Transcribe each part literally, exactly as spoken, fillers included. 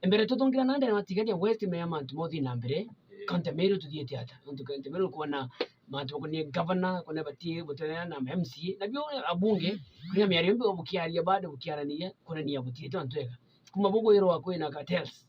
Mbere tuthungire nande na Tigania West, mea mantu mothi na mbere, eh, County Meru tuthiete ata? Nontu County Meru kwona mantu makonie governor, kwona batie butonea na M C A, na bio abunge, kwona miario mbi bukiaria bado bukiaraniria, kwonania butiete mantu ega. Kuma bugwirwa kwina cartels.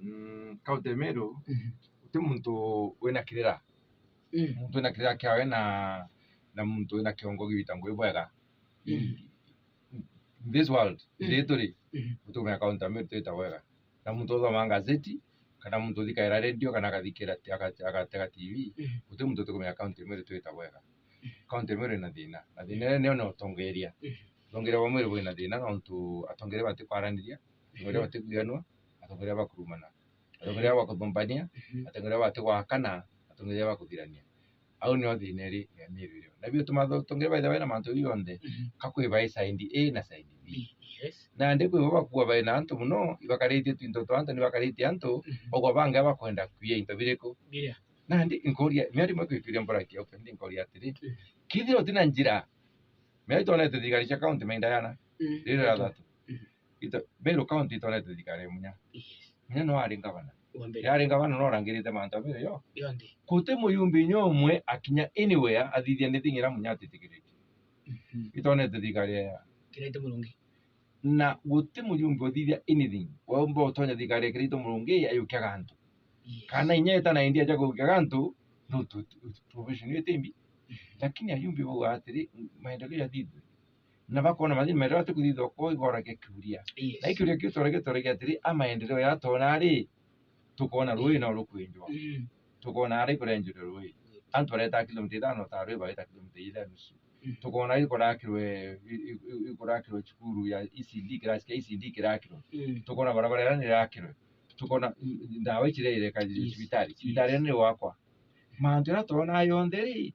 Mm, County Meru, mhm, guti muntu wina kirira. Mm. Muntu wina kirira kiawe na, na muntu wina kiongo gibita ngui bwega. Mm. In this world, mm, iri turi, mhm, guti kumenya County Meru twita bwega. Na muntu uthoma ngazeti, kana muntu uthikaira radio, kana akathikira ti-, aga-, agatega T V, mhm, guti muntu utikumenya County Meru twita bwega. Mhm. County Meru ina thina. Na thina iria niyo ni utongeria. Mhm. Utongeria bwa Meru bwina thina, nontu atongeria batikwaraniria, atongeria, mhm, batikwiganua, atongeria bakurumana. Atongeria ba kuthumbania, mhm, atongeria ba tigwakana, atongeria ba kuthirania. Au nio thina iri ya Meru irio. Na bio tuma atongeria baithagwa na mantu jau jonthe, mhm, ka kwi bai side A na side B. B, yes. Nandi kwi bo bakua bai na antu mono, ibakaritie twinto twa antu, ni bakaritie antu, mhm, bagua bangi bakwenda kwia into biriku? Biria. Nandi nkoria, miario imwe kwikiria mbura kia open, ndi nkoria atiri, mhm, kithira utina njira, miario twonete thirikari cia county mainda yana, mm, riri ra thatu. Mhm. Ito, Meru County itonete thirikari ya Munya. Yes. Munya no ari ngavana. Wa mbere. Yari ngavana no orangirite mantu a Meru yo. Yonthe. Guti muyumbe inya umwe akinya anywhere athithia anything ira Munya atitikiritie. Mhm. Itonete thirikari ya. Kiraitu Murungi. Na guti muyumbe uthithia anything. Waumba utonya thirikari ya Kiraitu Murungi ayukia gantu. Yes. Kana inya eta na idea ja kuukia gantu, no tu, tu, provision yo itimbi. Mhm. Lakini ayumbe bauga atiri, maendeleo ya thithwe. Na bakona mathina maendeleo atikuthithwa ko igoragia kiuria. Yes. Na ikiuria kiu toragia, toragia atiri, a maendeleo ya tona ri, tukona rui no rukwenjwa. Mm. Tukona ari kurenjwa rui. Good. Antu bareta kilomita ithano ta rui bareta kilomita ithano nusu. Mm. Tukona ari kurakirwe, i-, i-, i-, ikurakirwe cukuru ya E C D, kirasi kia E C D kirakirwe. Mm. Tukona barabara ira nirakirwe. Tukona, mm, ndawa ici ireka, yes, cibitari. Cibitari, yes, ni wakwa. Mantu ira twona yonthe ri,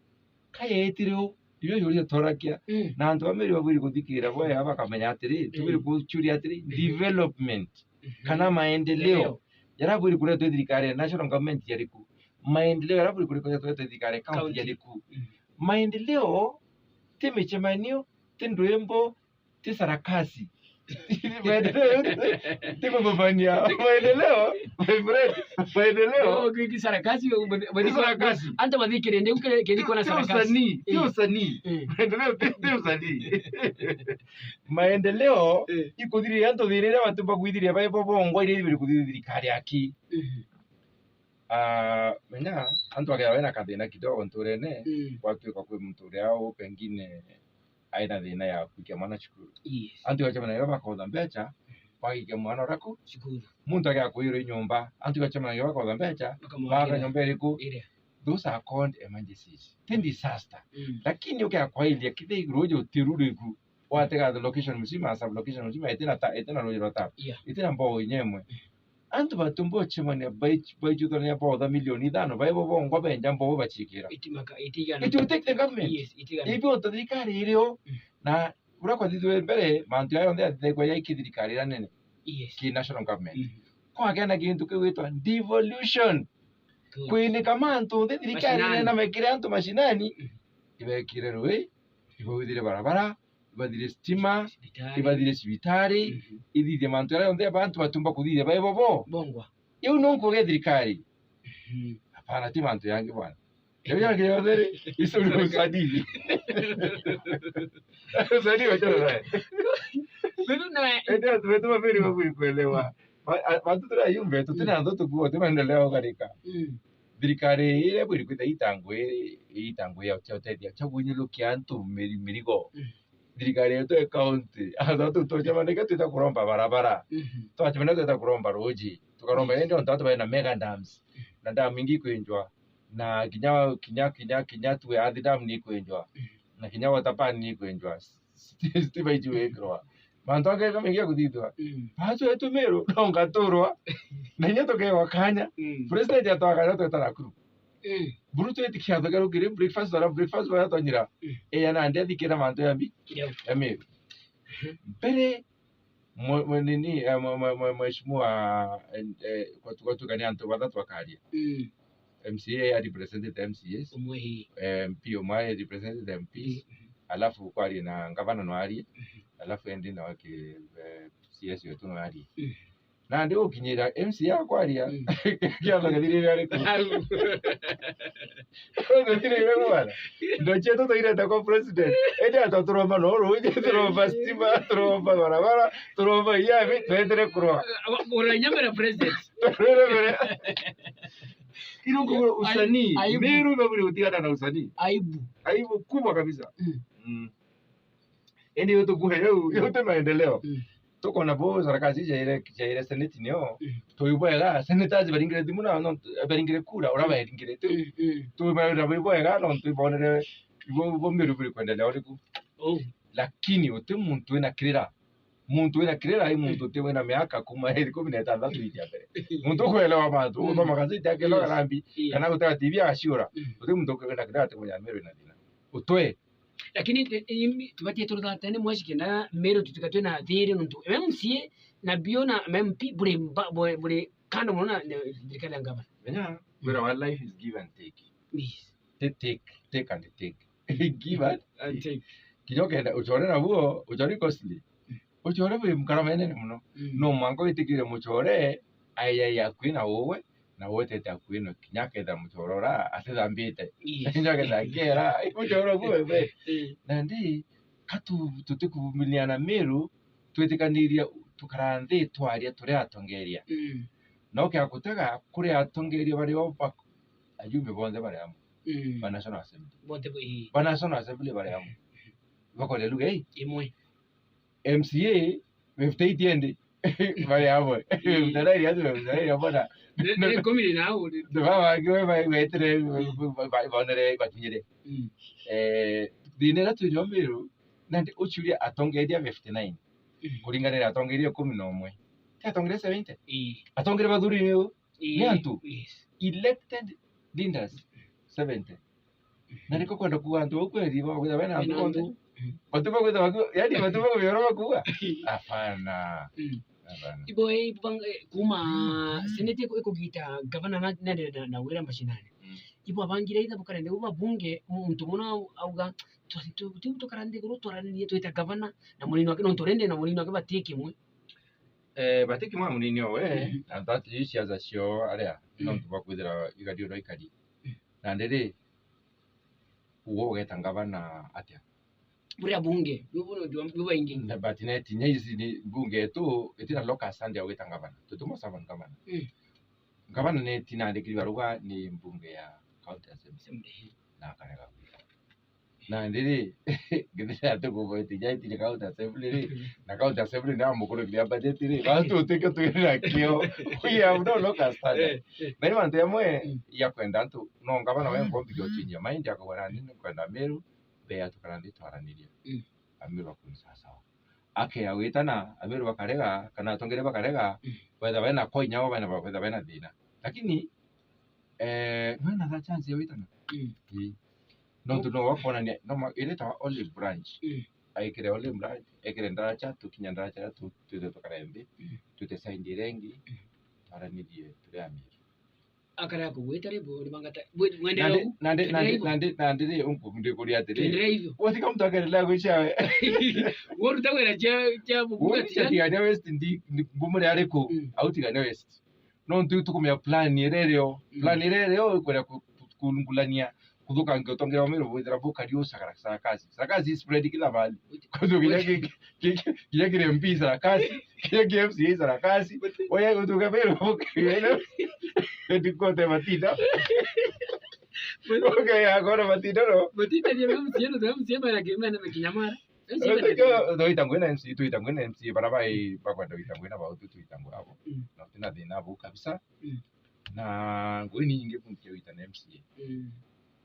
ka yetire u, irio iuria turakia. Mm. Na antu ba Meru babwiri kuthikira bwega bakamenya atiri, mm, tubwiri kuchuria atiri, mm, development, mhm, kana maendeleo, maendeleo, jaria bwiri kuretwe thirikari ya national government jariku? Maendeleo jaria bwiri kuretwe thirikari ya county, county, jariku? Mm. Maendeleo ti micemanio, ti ndwimbo, ti sarakasi. Maendeleo ti kuthubania. Maendeleo, my friend, maendeleo. Oh, ki, ki sarakasi, we, we, ti sarakasi. Antu bathikire, ndi ukire, kiri kona sarakasi. Ti usanii, ti usanii. Eh. Maendeleo ti, ti usanii. Maendeleo, eh, ikuthiriria antu thina iria bantu bakwithiria bai bo bongwa iria ibiri kuthithia thirikari aki. Mhm. Ah, menya, antu akethirwa bena kathina kidogo nturene, mm, gwatuika kwi muntu uria u pengine aina thina ya kwikia mwana cukuru. Yes. Antu bacemanagia bakotha mbeca, mm, bagikia mwana uraku? Cukuru. Muntu agia kuirwa nyomba, antu bacemanagia bakotha mbeca, bakamwakira, baka nyomba iriku? Iria. Those are called emergencies. Ti disaster. Mm. Lakini ukia kwairia kithei ruji utiru riku, watega the location mzima, sub location mzima, itina ta, itina ruji rwa tap. Yeah. Itina mboo inya imwe. Mm. Antu batumba ucemania, bai-, baichutania botha milioni ithano, baibo bongwa benja mboo bachikira. Itimaka, itigana. It will take the government. Yes, itigana. Ibi untu thirikari irio, mm, na uria kwathithwe mbere, mantu aya yonthe yathithagua ya iki thirikari iria nene. Yes. Ki national government. Mm. Kwagea na kintu kigwitwa devolution. Good. Kwinika mantu nthi thirikari, mashinani, nene na mekire antu mashinani, mm, ibekire rui, ibauthire barabara, ibathire stima, cibitari, ibathire cibitari, mhm, ithithie mantu jaria jonthe bantu batumba kuthithia baibo bo. Bongwa. Iu no nkuge thirikari. Mhm. Hapana, ti mantu jangi bwana. Iu jangi jonthe ri, icio ni usanii. Usanii wachana naye. Mimi na ende antu betu babiri babui kuelewa. Ba-, a-, bantu turi ayumbe, tutina, mm, antu tukuo, ti maendeleo garika. Mm. Thirikari iria ibwiri kwithia itangwi, itangwi ya, cia utethia, cia kunyulukia antu miri-, mirigo. Mm. Thirikari yetu ya county, antu atu tucemanagia twita kuromba barabara. Mhm. Twacemania twita kuromba ruji. Tukaromba, yes, indi ontu atu bena mega dams. Mhm. Na dam ingi ikwenjwa. Na kinya, kinya, kinya, kinya tu Athi dam ni ikwenjwa. Mhm. Na kinya water pan ni ikwenjwa. Stima iji wikirwa. Mantu angi jamaingi jakuthithua. Mm. Bacu etu Meru, no ngaturwa. Na inya tukegwa kanya. Mm. President atwakanya tweta Nakuru. Mm. Buru twiti kiatho kia rukiri, breakfast, ara breakfast baria twanyira. Mm. Eya nandi athikira mantu ya mbi, ya Meru. Mhm. Mbere, mwe-, mwe-, nini, eh, mwe-, mwe-, mwe-, mheshimiwa, eh, eh, gwatu-, gwatuika ni antu bathatu akaria. Mm. M C A ya represented M C As. Umwe hii. Eh, M P umwe ya represented M Ps. Mm. Alafu kwarie na ngavana no arie. Mm. Alafu endi na waki, eh, C S wetu no arie. Mm. Nandi gukinyira M C A akwaria, mm, kiatho githirire ariku? Au. Githirire bwana. Ndo cietu tuirete kwa president. Ende ata turomba no ruji, turomba stima, turomba barabara, turomba iyabi, twendere kurwa. Ura nyamera president. Turomba. Ino kugura usanii. Aibu. Meru imeburi gutigana na usanii. Aibu. Aibu kubwa kabisa. Mm. Mm. Indi yo tukuhe yo, yo te maendeleo. Mm. Tukona bo sarakasi jaire, jaire senate nio. Mm. Tui bwega, senators baringire thimu na, no, baringire kura, ura baringire tu. Mm, mm. Tui bwega, bwega, no, tui bonere, bo, bo Meru buri kwendelea uriku. Oh. Lakini uti muntu wina kirira. Muntu wina kirira, i muntu, mm, uti wina miaka kuma ikumi na itantatu ithia mbere. Muntu ukuelewa mantu, mm, uthoma gazeti akelewa, yes, karambi, yes, kana gutega T V agaciura. Mm. Uti muntu wina kirira ati kumenya Meru ina thina. Utwe. Lakini, eh, eh, tubatie turuthatane mwaci kenda Meru tutuika twina thiri nontu M C A na bio na M P buri mba-, buri, buri kando mono na, na thirikari ya ngavana. Menya, wira wa life is give and take. Yes. Ti take, take and take. Give and, and take. Kinya ukenda ucore nabuo, ucore costly. Ucore bwi ngarama inene mono. Mm. No mwanka witikire mucore, ayai akui na uwe, na wetete akui no kinya akethira mucore ura atithambite. Yes. Kinya akethira akiera, mucore ubu we. Eh. Nandi, ka tu-, tutikuvumilia na Meru, twitikaniria tukara nthi twaria turi atongeria. Mm. Na ukia gutega kuri atongeria bari o ba-, ajumbe bonthe bari amwe. Mm. Ba National Assembly. Bonthe bo-, ii. Ba National Assembly bari amwe. Bakoria lugha ii? Imwe. M C A fifty-eight endi. Bari amwe. Ii. Fifty-nine ati fifty-nine amwe na. Ne, ne, ikumi na au, ne. Baba bangi we ba-, betire, mm, ba-, ba-, bonere bakinyire. Mm. Eh, thina iria twinyo Meru, nandi uciuria atongeria fifty-nine. Mm. Kuringana na atongeria ikumi na umwe. Ti atongeria seventy? Ii. Atongeria bathuri ni u? Ii. Ni antu? Yes. Elected leaders seventy. Na niko kwenda kuuga antu au kweli bakwitha bena antu bonthe? Mm. Batu bakwitha baku-, yani batu bakwitha bakuuga? Hapana. Mm. Hapana. Ibo, eh, ibo bang-, eh, kuma senate iku-, ikugita gavana na, na, na, na wira mashinani. Mm. Ibo abangire itha bukare nthi, babunge, muntu muno au-, auga, "Twa-, tu-, tu-, tukara nthi iguru twaranirie twite gavana na munini wake, nontu rende na munini wake bati kimwe." Eh, bati kimwe na munini owe, mm, na that is siasa cio aria, mm, nontu bwa kwithira igari uria ikari. Mm. Na ndiri, uwe ugeta ngavana atia? Buria bunge, bubu no jwa, bubu baingi. Na but neti, nya ici ni bunge yetu, itina locus stand ya ugeta ngavana. Tutimo servant ngavana. Mm. Ngavana neti nandikiri barua ni bunge ya county assembly. Assembly. Na akarega gwita. Na ndiri, ngithira ati kuvote jaiti ni county assembly ri, na county assembly ni amukurukire budget ri, batu tutike twiri na kio. We have no locus stand. Eh, eh. Na ni mantu amwe, mm, ya kwenda antu, no ngavana we, mm, ngombi gyo chinyia, mind akagwa na nini kwenda Meru, mbea tukara nthi twaranirie. Mm. Ameru akuni sawa sawa. Akea gwitana, Ameru bakarega, kana atongeria bakarega, mm, wetha bena koinya, wetha bena thina. Lakini, eh, no ena chance ya gwitana. Mm. Ii. Nontu no wakwonania, no ma-, iria itawa olive branch. Mm. Aikire olive branch, ekire ndaracha, tukinya ndaracha iria tu-, twithe tukare nthi, mm, twite side iria ingi, mm, twaranirie turi Ameru. Akara kugwita ri, buri bangata, bwe-, mwendelea nandi, ugu, nandi, tuendelea nandi, hivyo. Nandi, nandi ri, unku-, ndikuria atiri, tuendelea hivyo. Utika mtu akaendelea kuisha we. Woru tawira cha, cha bubuga. Woru tigania west ndi, ndi, mbumure ariku, mm, au tigania west. Nontu tukumenya plan iria irio, mm, plan iria irio ikwenda ku-, ku-, kulungulania, kuthukangia utongeria wa Meru, bwithira bukari u sakara-, sarakasi. Sarakasi i spread kila mahali. Kuthu kinya ki-, ki-, ki-, kinya kiri M P sarakasi, kinya ki M C A sarakasi. Oya gutuka Meru bukari, ndikote matinda. Bukari akona matinda no. Matinda ni M C A no, M C A mara kimena mekinyamara. Twita ngui na M C A, twita ngui na M C A, bara bai bakwenda gwita ngui na bautu twita ngui abo. Mm. Na tina thina abo kabisa. Mm. Na ngui ni nyingi buntu ya gwita na M C A. Mm.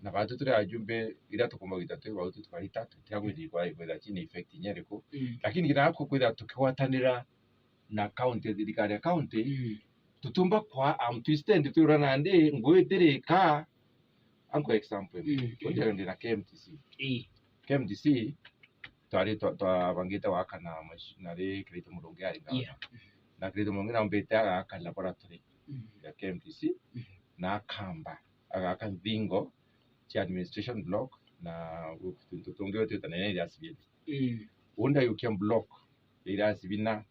Na batu turi ajumbe, ira tukumba gwita twi bautu tukarita, tutia gwithirwa gwitha chini effect inya iriku. Mm. Lakini kira kwitha tukigwatanira na county, thirikari ya county, mm, tutumba kwa am twistend twirwa nandi ngui itirika. Anko example imwe. Mm. Unjira ndina K M T C. Ii. K M T C, twari twa-, twabangite gwaka na mash-, na ri Kiraitu Murungi ari ngavana. Yeah. Na Kiraitu Murungi naumbite agaka laboratory, mm, ya K M T C, mm, na akamba agaka nthingo cia administration block na tuntu tungi twitanaine na irasi bietu. Mm. Undi ayukia block ya irasi bina,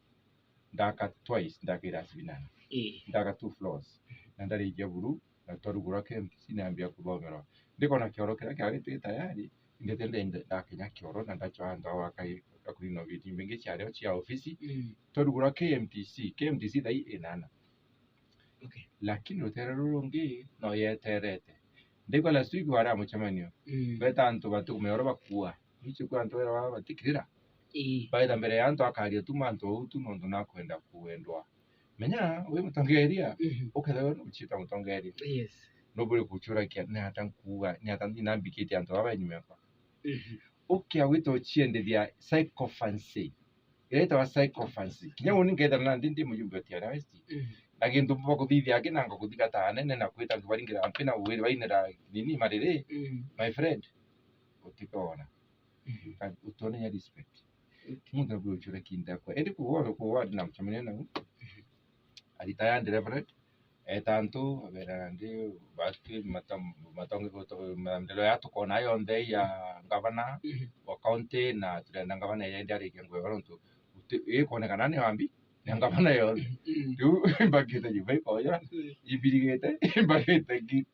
ndaka twice, ndaka irasi binana. Ii. Ndaka two floors. Na ndarija buru, na twarugura K M T C nambia kuthomerwa. Ndikona kioro kiria kiari tayari, ingite ndenda ndakinya kioro na ndachwa antu awa kai akurinwa biti mbingi ciario cia ofisi. Mm. Twarugura K M T C, K M T C thai inana. Okay. Lakini rutere ruru rungi no yeterete. Ndikwa last week wari a mucemanio. Mm. Beta antu batikumenya uria bakua. Nicio kwa antu era baba batikirira. Ii. Baita mbere ya antu akaria tu mantu au tu nontu nakwenda kuendwa. Menya, wi mutongeria, mhm, ukethirwa nuchita mutongeria. Yes. Nuburi kuchurakia, ni ata nkuuga, ni ata nambikite antu baba nyuma yakwa. Mhm. Ukia gwita uchiendithia sycophancy. Iria itawa sycophancy. Kinya uni ngethana ndi, ndi mujumbe wa Tiara West. Mhm. Na gintu mbuba kuthithia aki nanga kuthigata anene na kwita antu baringira mpi na wiri bainira nini mariri. Mhm. My friend, utikona. Mhm. Ka-, utonenya respect. Okay. Muntu aburi uchura kinda kwa. Indi kuwa, kuwa na mchamania na u. Mhm. Arita ya ndi Reverend. Eta antu, abera ndi, bati matam-, matonge goto-, maendeleo ya tukona yonthe ya ngavana, mhm, wa county, na turenda ngavana yende arikie ngugi baria untu uti-, ikonekana ni wambi, ni ngavana yonthe. Mm. Riu imbakite nyumba ikoya, mm, imbirigite, imbakite gate.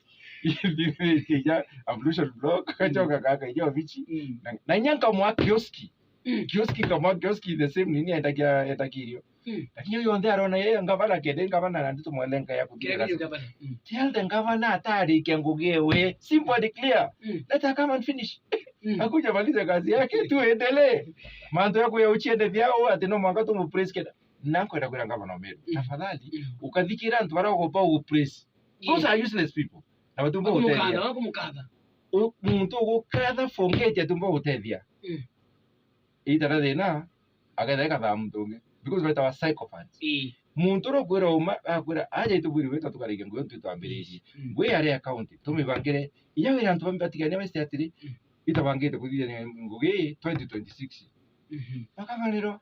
Ithithite ya ablution block, mm, gacoka gaka inya obici. Mm. Na, na inya nkamwa kioski. Mm. Kioski nkamwa kioski the same nini endagia, endagia irio. Mm. Lakini uyu onthe arona yeye ngavana kende ngavana na nditu mwalenga ya kuthira. Kila kitu gavana. Mm. Tell the governor atarikia ngugi ewe. Simple and clear. Mm. Let her come and finish. Mm. Akuja maliza kazi yake, tuendelee. Mantu ya kuya uchiende vyao ati no mwanga tu mu press kenda. Na nkwenda kwira ngavana Meru. Mm. Tafadhali, mm, ukathikira antu bara ugopa u press. Those, yes, are useless people. Na batumba guteithia. Wakumukatha, wakumukatha. U-, muntu ugukatha for ngeti atumba guteithia. Mm. Ita na thina, agetha ikathaa muntu ungi. Because betawa psychopaths. Ii. Muntu uria ukwira uma, akwira, "Aja itubwiri wita tukarikia ngugi ntu twambiririe." Mm. Ngui ari account, tumibangire. Inya wira antu bambi batigania besti atiri, mm, itabangite kuthithania ngugi twenty twenty-six. Mhm. Bakaganirwa.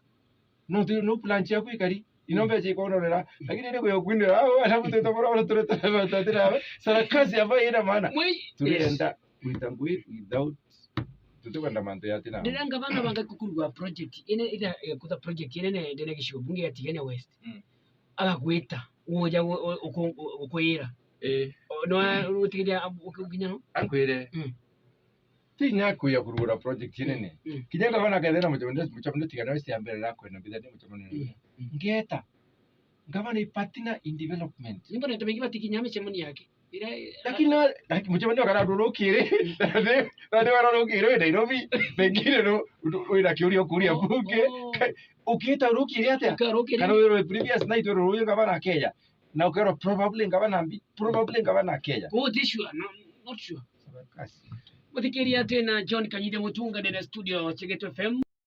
No tu, no plan ciaku ikari. Ino, mm, mbeca ikonorera. Mm. Lakini ni kuya kwinira, au, alafu tutabora, ora turetera, turetera. Sarakasi ambayo ina maana. Mwi-, yes. Turienda kuita ngui without, tutikwenda mantu ya tina. Ndira ngavana banga kukurugwa project. Ine, ina, eh, kuta project ine ne, ndene gicigo bunge ya Tigania West. Mm. Agagwita, uja u-, u-, uku-, u-, ukwira. Eh. O, no, utigiria, ukinya no? Ankwire. Mm. Ti inya kuya kurugura project inene. Mm. Kinya ngavana akethira mucemanio, mucemanio Tigania West ya mbere rakwenda mbithania mucemanio. Mm. Mm. Ngeta. Ngavana i partner in development. Nimbo nete bengi batikinya micemanio yake. Ira, lakini no, laki-, mucemanio kana rurukire. Mm. Nani, nani wararukire we Nairobi? Pengine no, wina kiuria ukuria bunge. Oh. Ukita urukire atia? Ukarukire. Kana wiro previous night wiro ngavana Kenya. Na ukerwa probably ngavana mbi, probably ngavana Kenya. Ko uti sure, no, not sure. Sarakasi. Muthikiria twina John Kanyithia Mutunga ndene studio cia Geto F M.